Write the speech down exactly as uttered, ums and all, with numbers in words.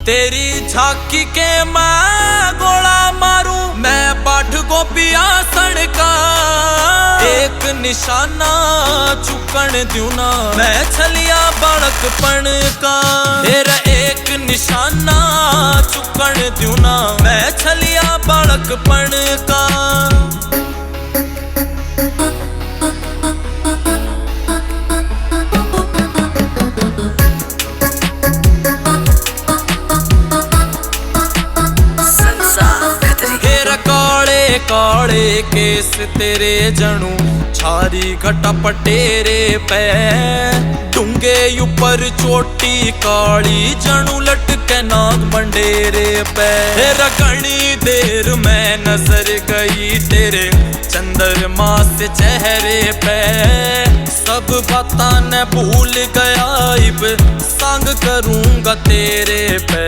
तेरी झांकी के मैं गोला मारूं, मैं पाठ गोपिया सण का। एक निशाना चुकण द्यू ना मैं छलिया बालकपण का। तेरा एक निशाना चुकण द्यू ना मैं छलिया बालकपण का। संसार खतरी। तेरा काले काले केस तेरे जणू छारी घटा पटेरे पे, डूंगे ऊपर चोटी काली जणू लटके नाग मंडेरे पे। तेरा घणी देर में नजर गई तेरे चंद्रमा से चेहरे पे, सब बातां ने भूल गया इब संग करूंगा तेरे पे।